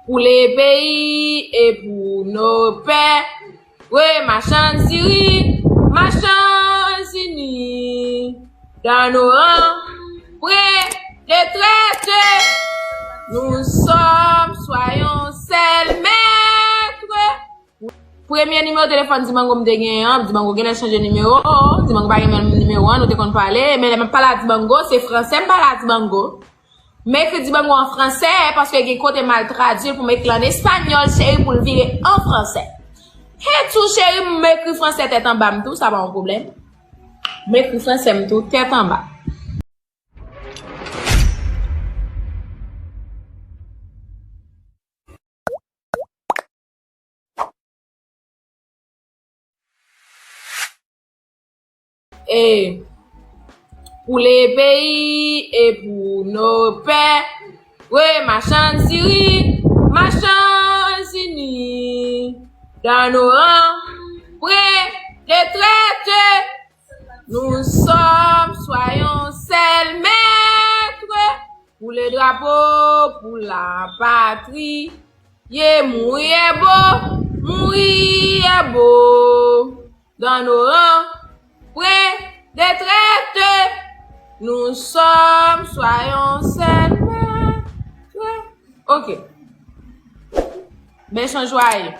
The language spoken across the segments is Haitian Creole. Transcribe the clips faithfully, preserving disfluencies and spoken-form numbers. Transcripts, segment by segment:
Pour le pays et pour nos pères, oui, marchons unis, marchons unis, dans nos rangs, près de traîtres, nous sommes, soyons seuls maîtres. Premye nimewo telefòn Dibango m te genyen an, Dibango genlè chanje nimewo, Dibango pa gen menm nimewo an, nou te konn pale, men lè m ap pale a Dibango, se fransè m pale a Dibango. M ekri Dibango an fransè, paske gen kote m al tradui l pou m ekri l an espanyòl, cheri, pou l vire an fransè. He tou, cheri, m ekri fransè tèt anba m tou, sa pa yon pwoblèm. M ekri fransè m tou, tèt anba. Et pour le pays et pour nos pères, oui, marchons unis, marchons unis, dans nos rangs, près de traîtres, nous sommes, soyons seuls maîtres, pour le drapeau, pour la patrie. Ye, mouri est beau, mouri est beau, dans nos rangs, près de traîtres, nous sommes, soyons seuls maîtres. Ok. Bèl chan jwaye.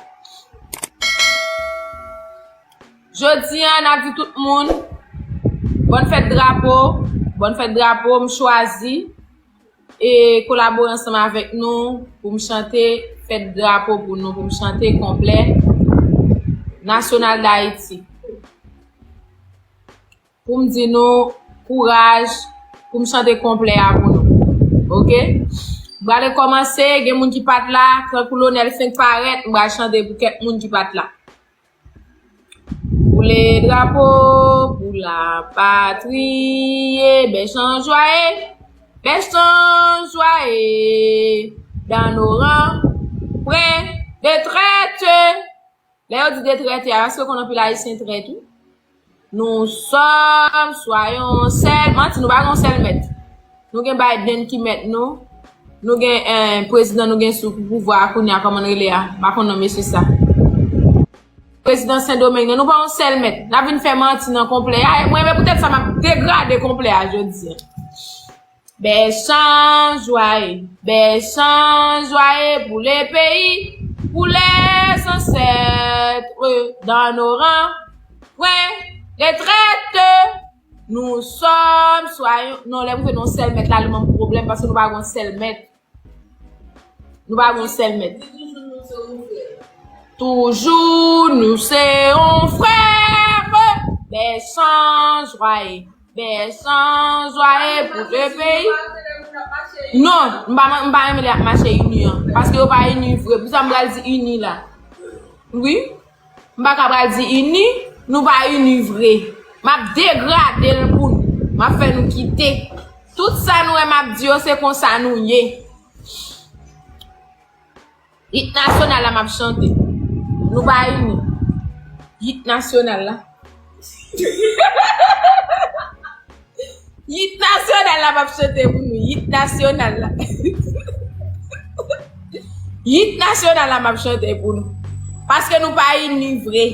Jodi a, n ap di tout moun, bòn fèt drapo, bòn fèt drapo, m chwazi e kolabore ansanm avèk nou pou m chante fèt drapo pou nou, pou m chante konplè nasyonal Dayiti. Pou m di nou kouraj, pou m chante konplè a pou nou. Ok? M prale kòmanse, gen moun ki pa t la, tankou Lonèl fenk parèt, m pral chante pou kèk moun ki pa t la. Pour le drapeau, pour la patrie, bèl chan jwaye, bèl chan jwaye, dans nos rangs, près de traîtres. Lè yo di de traîtres, a, èske w konn anpil Ayisyen trèt, wi? Nous sommes, soyons seuls, manti, nou pa gen yon sèl mèt. Nou gen Biden ki mèt nou. Nou gen, eh, prezidan nou gen sou pouvwa a kounye a, kòman l rele a? M pa konn non mesye sa. Prezidan Sendomeng nan, nou pa yon sèl mèt. N ap vin fè manti nan konplè a. E mwen menm, poutèt sa, m ap degrade konplè a jodi a. Bèl chan jwaye, bèl chan jwaye pour le pays, pour les ancêtres, dans nos rangs, près de traîtres, nous sommes, soyons, non, lè m fè non sèl mèt la, li ban m pwoblèm, paske nou pa gen yon sèl mèt. Nou pa gen yon sèl mèt. Toujours nous serons frères. Bèl chan jwaye. Bèl chan jwaye pour le pays. Non, m pa, m pa renmen lè y ap mache ini an. Paske yo pa ini vre. Poukisa m pral di ini la? Wi. M pa ka pral di ini, nou pa ini vre. M ap degrade l pou nou. M ap fè nou kite. Tout sa nou wè m ap di yo, se konsa nou ye. It nasyonal la m ap chante. Nou pa ini. It nasyonal la. It nasyonal la m ap chante pou nou. It nasyonal la. It nasyonal la m ap chante pou nou. Paske nou pa ini vre.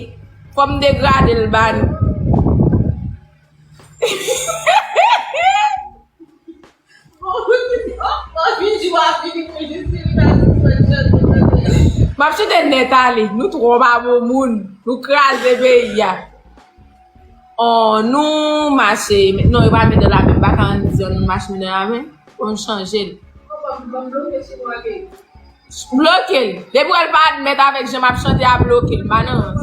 Fò m degrade l ba nou. M ap chante nèt ale. Nou twò pa bon moun. Nou kraze peyi a. On nou mache, non, yo pa met dan lamen, m pa ka ann di on nou mache met dan lamen, pou n chanje l. Bloke l. Depi w wè l pa admèt avèk jan m ap chante a, bloke l, m pa nan rans.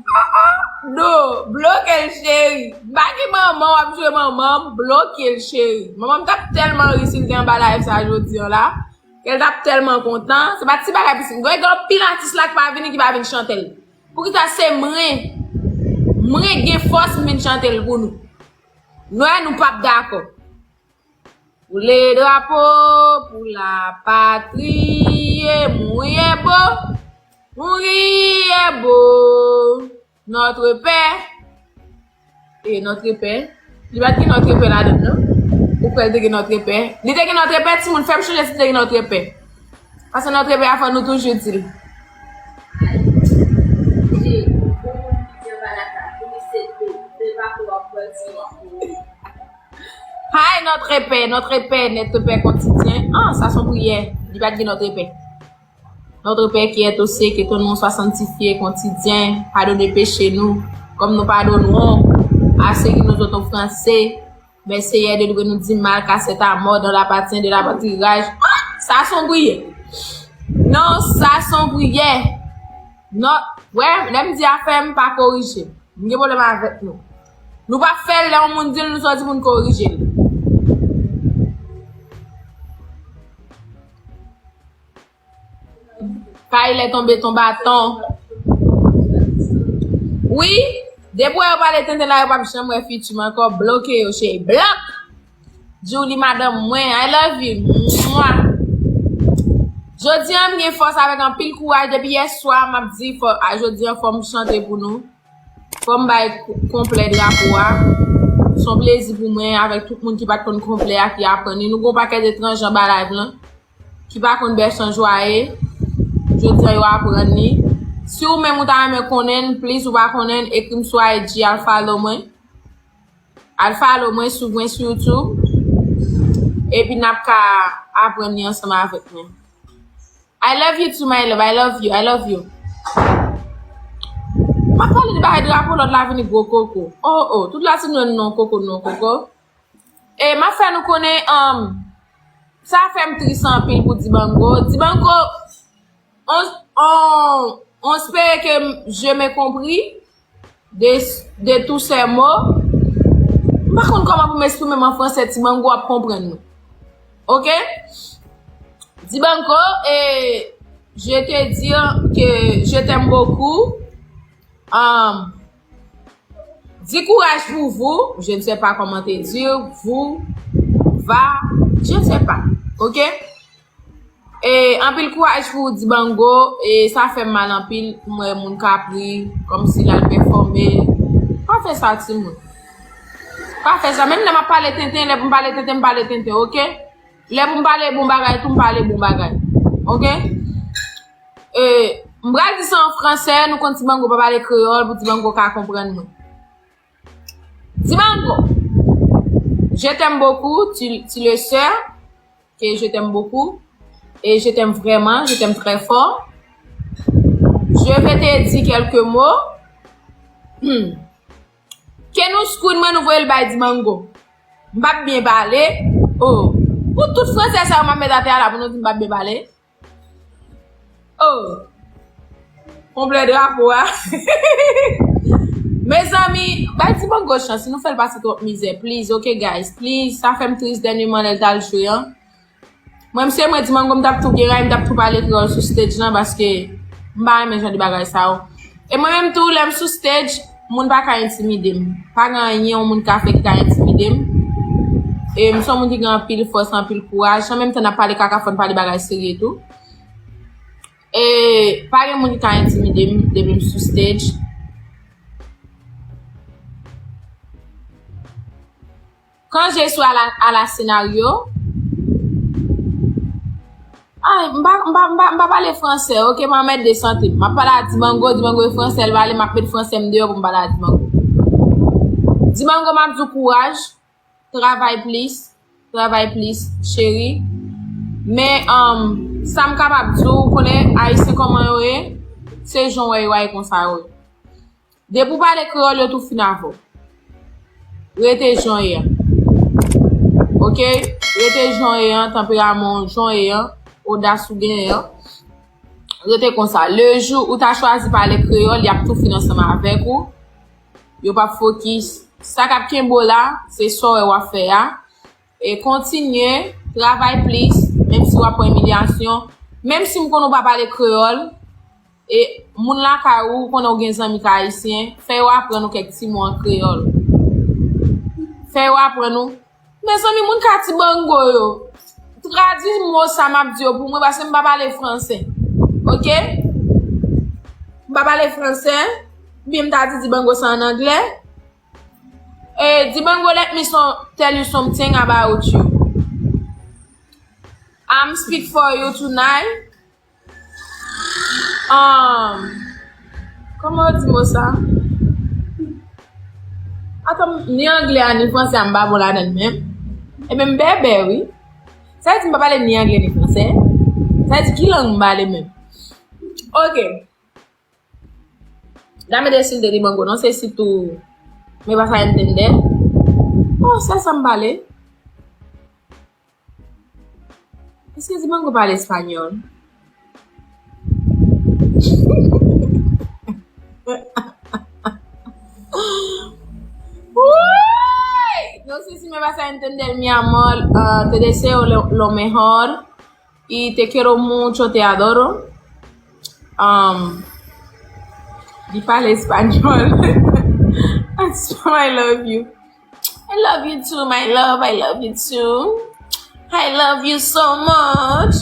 Ah, ah, no, bloke l, cheri. M pa gen manman, w ap jwe manman m, bloke l, cheri. Manman m t ap tèlman ri si l te anba live sa jodi an la, kè l t ap tèlman kontan. Se pa ti bagay piti. Gen anpil atis la ki pa vini, ki pa vin chante l. Poukisa se mwen? Mwen gen fòs m vin chante l pou nou. Nou wè, nou p ap dakò. Pour le drapeau, pour la patrie, mouri est beau, mouri est beau, notre père. E notre père. Li pa t gen notre père ladan l, non? Ou kwè l te gen notre père? Li te gen notre père, timoun, fè m chonje si l te gen notre père. Sa se notre pè a, fò nou toujou di l. Hi, notre pè, notre pè, notre pè quotidien. Ah, sa se yon priyè. Li pa t gen notre pè. Notre Père qui es aux cieux, que ton nom soit sanctifié quotidien, pardonne péché nous, comme nous pardonnons à ceux qui nous ont offensés. Mais Seigneur, délivre-nous du mal, car c'est à mort dont l'appartient de l'apatiraj. Ah, sa se yon priyè. Non, sa se yon priyè. Non, wè, lè m di afè m pa korije. M gen pwoblèm avèk nou. Nou pa fè l lè yon moun di l, nou sòti pou n korije l. Kay lè tonbe ton baton. Wi, depi wè yo pale tenten la, yo p ap janm wè fiti m ankò. Bloke yo, cheri. Blòk! Julie, madanm mwen, I love you. Mwa! Jodi an, m gen fòs avèk anpil kouraj. Depi yè swa, m ap di, fò, a, jodi an, fò m chante pou nou. Fò m bay ko-, konplè drapo a. Se yon plezi pou mwen avèk tout moun ki pa t konn konplè a, ki aprann li. Nou gen yon pakèt etranj anba live lan ki pa konn Bèchanjwa ye. Jodi a, yo aprann li. Si ou menm ou ta renmen konnen l, please ou pa konnen l, ekri m sou I G, al follow mwen. Al follow mwen sou, mwen sou YouTube. Epi n ap ka aprann li ansanm avèk mwen. I love you too, my love. I love you. I love you. M ap pale de bagay drapo, lòt la vini gwo koko. Oh, oh. Tout la ti nou non koko, non koko. E m ap fè nou konnen, um, sa fè m tris anpil pou Dibango. Dibango, on, on, on espère que je me compris de, de tous ces mots. M pa konn kòman pou m eksprime m an fransè, Dibango ap konprann nou. Ok? Dibango, et je te dis que je t'aime beaucoup. Um, Di courage pour vous, je ne sais pas comment te dire, vous, va, je ne sais pas. Ok? E anpil kouraj pou Dibango, e sa fè m mal anpil pou m wè moun ka pri, kòmsi l al pèfòme. Pa fè sa, timoun. Pa fè sa. Menm lè m ap pale tenten, lè pou m pale tenten, m pale tenten, ok? Lè pou m pale bon bagay, tou m pale bon bagay. Ok? E, m pral di sa an fransè, nou konn Dibango pa pale kreyòl, pou Dibango ka konprann mwen. Dibango, je t'aime beaucoup, tu, tu le sais, que je t'aime beaucoup, et je t'aime vraiment, je t'aime très fort. Je vais te dire quelques mots. Hmm. Kenous Queen, mwen nou voye l bay Dibango. M p ap byen pale. Oh. Pou tout fransè sa yo m ap met atè a la pou nou di m p ap byen pale. Oh. Konplè drapo a. Mezanmi, bay Dibango chans, nou fè l pase twòp mizè. Please, ok, guys, please. Sa fè m tris dènyèman lè l t al jwe an. Mwen, m se mwen, Dibango, m t ap tou gen ray, m t ap tou pale kreyòl sou stage lan, paske m pa renmen jan de bagay sa yo. E mwen menm tou, lè m sou stage, moun pa ka entimide m. Pa gen anyen yon moun ka fè ki ka entimide m. E m se yon moun ki gen anpil fòs, anpil kouraj. An menm tan n ap pale kaka, fò n pale bagay serye tou. E pa gen moun ki ka entimide m depi m sou stage. Quand je suis à la, à la scénario, ay, m pa, m pa, m pa, m pa pale fransè, ok, m anmède sante m. M ap pale a Dibango, Dibango e fransè l pale, m ap met fransè m deyò pou m pale a Dibango. Dibango, m ap di w kouraj, travay plis, travay plis, cheri. Men, um, sa m kapab di w, ou konnen Ayisyen kòman yo ye, se jan w wè yo a, e konsa yo ye. Depi w pale kreyòl, yo tou fin avè w. Rete jan w ye a. Ok? Rete jan w ye a, tanperaman w jan w ye a, odas ou genyen an. Rete konsa. Le jou ou ta chwazi pale kreyòl, y ap tou fin ansanm avèk ou. Yo p ap fokis. Sa k ap kenbe w la, se sa w wè w ap fè a. E kontinye, travay plis, menm si w ap pran imilyasyon. Menm si m konnen w pa pale kreyòl, e moun lakay ou, ou konnen w gen zanmi k ayisyen, fè yo aprann ou kèk ti mo an kreyòl. Fè yo aprann ou. Mezanmi, moun ka Dibango yo, tradui mo sa m ap di yo pou mwen, paske m pa pale fransè. Ok? M pa pale fransè, oubyen m ta di Dibango sa an anglè. Eh, Dibango, let me so-, tell you something about you. I'm speak for you tonight. Um, kòman yo di mo sa? Atann, ni anglè a, ni fransè a, m pa bon ladan l menm. Ebyen, m bèbè, wi. Sa vle di m pa pale ni anglè ni fransè? Sa vle di ki lang m pale menm? Ok. Dame decirte Dibango, no sé si tú me vas a entender. Oh, sa sa m pale. Èske Dibango pale espanyòl? Uy! No sé si me vas a entender, mi amor. Ah, te deseo lo, lo mejor. Y te quiero mucho, te adoro. Um, li pale espanyòl. That's why I love you. I love you too, my love. I love you too. I love you so much.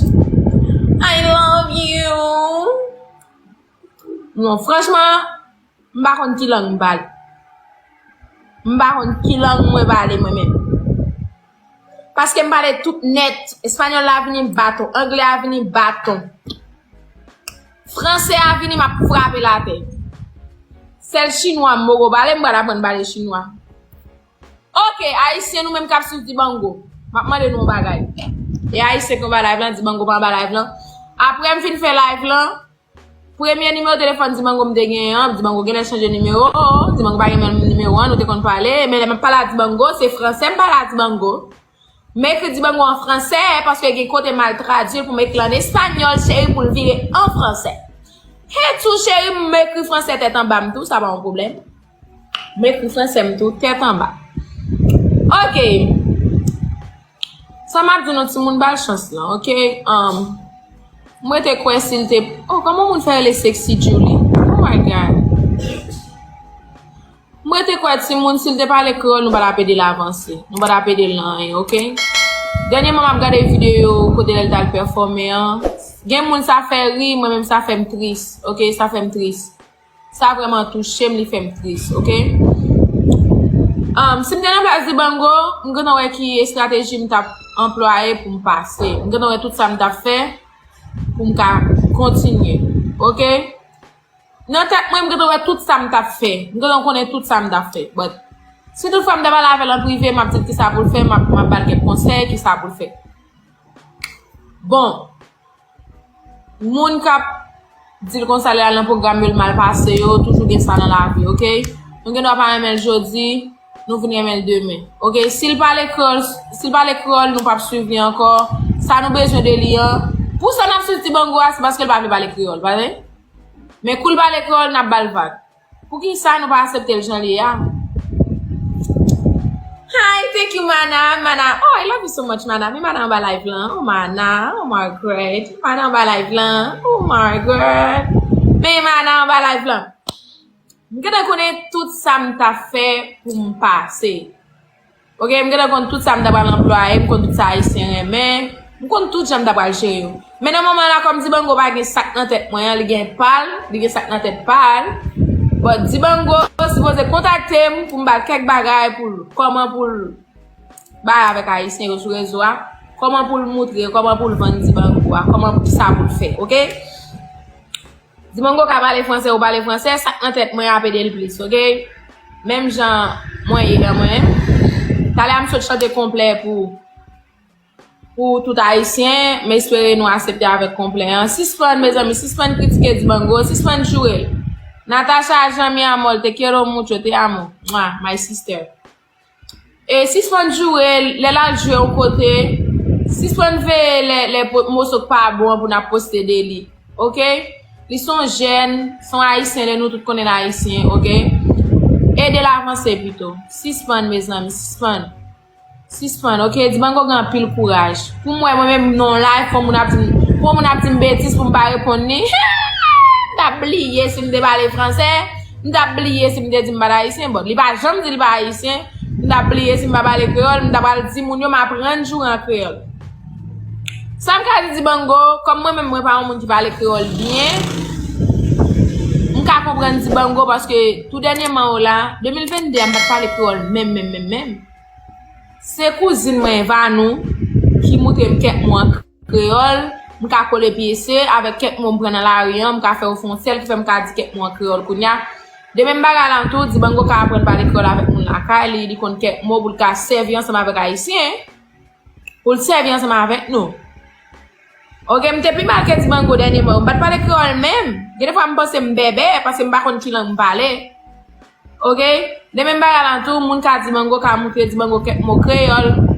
I love you. Non, franchman, m pa konn ki lang m pale. M pa konn ki lang mwen pale mwen menm. Paske m pale tout nèt. Espanyòl la vini baton. Anglè a vini baton. Fransè a vini, m ap frape l atè. Sèl chinwa m poko pale, m pral aprann pale chinwa. Ok, Ayisyen nou menm k ap swiv Dibango. M ap mande nou yon bagay. E Ayisyen ki anba live lan, Dibango pa anba live lan. Apre m fin fè live lan, premye nimewo telefòn Dibango m te genyen an, Dibango genlè chanje nimewo, Dibango pa gen menm nimewo an, nou te konn pale, men lè m ap pale a Dibango, se fransè m pale a Dibango. M ekri Dibango an fransè, paske gen kote m al tradui l pou m ekri l an espanyòl, cheri, pou l vire an fransè. He tou, cheri, m ekri fransè tèt anba m tou, sa pa yon pwoblèm. M ekri fransè m tou, tèt anba. Ok. Sa m ap di nou, timoun ba l chans lan, ok? Um, mwen te kwè si l te, oh, kòman moun fè rele Sexy Julie? Oh my God. Mwen te kwè timoun, si l te pale kreyòl, nou pa t ap ede l avanse. Nou pa t ap ede l nan anyen, ok? Dènyèman, m ap gade videyo kote lè l t al pèfòme an. Gen moun sa fè ri, mwen menm sa fè m tris, ok? Sa fè m tris. Sa vrèman touche m, li fè m tris, ok? Um, si m te nan plas Dibango, m gentan wè ki estrateji m t ap anplwaye pou m pase. M gentan wè tout sa m t ap fè pou m ka kontinye, ok? Nan tèt mwen, m gentan wè tout sa m t ap fè. M gentan konnen tout sa m t ap fè. But, si toutfwa m ta pale avè l an prive, m ap di l kisa pou l fè, m ap, m ap ba l kèk konsèy, kisa pou l fè. Bon, moun k ap di l konsa, lè l al nan pwogram yo, l mal pase yo, toujou gen sa nan lavi, ok? Nou gen dwa pa renmen l jodi, nou vin renmen l demen. Ok, si l pale kreyòl, si l pale kreyòl, nou p ap swiv li ankò. Sa nou bezwen de li an. Pou sa n ap swiv Dibango a, se paske l pa vle pale kreyòl, pa vre? Men kou l pale kreyòl, n ap ba l vag. Poukisa nou pa aksepte l jan l ye a? Hi, thank you, Mana. Mana, oh, I love you so much, Mana. Men Mana anba live lan. Oh, Mana, oh, Margaret. Mana anba live lan. Oh, Margaret. Men Mana anba live lan. M gentan konnen tout sa m t ap fè pou m pase. Ok, m gentan konn tout sa m ta pral anplwaye, m konn tout sa Ayisyen renmen, m konn tout jan m ta pral jere yo. Men nan moman la, kòm Dibango pa gen sa k nan tèt mwen an, li gen pa l, li gen sa k nan tèt pa l. But Dibango sipoze kontakte m pou m ba l kèk bagay pou l, kòman pou l bay avèk Ayisyen yo sou rezo a, kòman pou l moutre yo, kòman pou l vann Dibango a, kòman, kisa pou l fè, ok? Dibango ka pale fransè, ou pale fransè, sa k nan tèt mwen ap ede l plis, ok? Menm jan mwen ye nan mwen. Talè a m sot chante konplè pou, pou tout Ayisyen, m espere nou aksepte avèk konplè an. Sispann, mezanmi, sispann kritike Dibango, sispann joure l. Natacha Jean, mi amor, te quiero mucho, te amo. Mwa, my sister. E sispann joure l, lè l al jwe yon kote, sispann veye lè, lè po-, moso k pa bon an pou n ap poste de li, ok? Li se yon jèn, se yon Ayisyen, lè nou tout konnen l Ayisyen, ok? Ede l avanse pito. Sispann, mezanmi, sispann. Sispann, ok? Dibango gen anpil kouraj. Pou m wè, mwen menm, nan yon live, fò moun ap di m, fò moun ap di m betiz pou m pa reponn li. M t ap bliye si m te pale fransè. M t ap bliye si m te di m pa t ayisyen, but li pa janm di li pa ayisyen. M t ap bliye si m pa pale kreyòl, m ta pral di moun yo m aprann joure an kreyòl. Sa m ka di Dibango, kòm mwen menm mwen pa yon moun ki pale kreyòl byen, m ka konprann Dibango paske tou dènyèman yo la, de mil vennde a m pa t pale kreyòl menm, menm, menm, menm. Se kouzin mwen Vanou ki moutre m kèk mo an kreyòl, M ka kole pyese, avèk kèk mo m pran nan lari an, m ka fè yo fè yon sèl ki fè m ka di kèk mo an kreyòl kounye a. De menm bagay la tou, Dibango ka aprann pale kreyòl avèk moun lakay li, li konn kèk mo pou l ka sèvi ansanm avèk Ayisyen, pou l sèvi ansanm avèk nou. Oke, m te pi mal ke Dibango dènyèman. M pa t pale kreyòl menm. Gen de fwa m panse m bèbè, paske m pa konn ki lang m pale. Oke? De menm bagay la tou, moun ka Dibango ka moutre Dibango kèk mo kreyòl.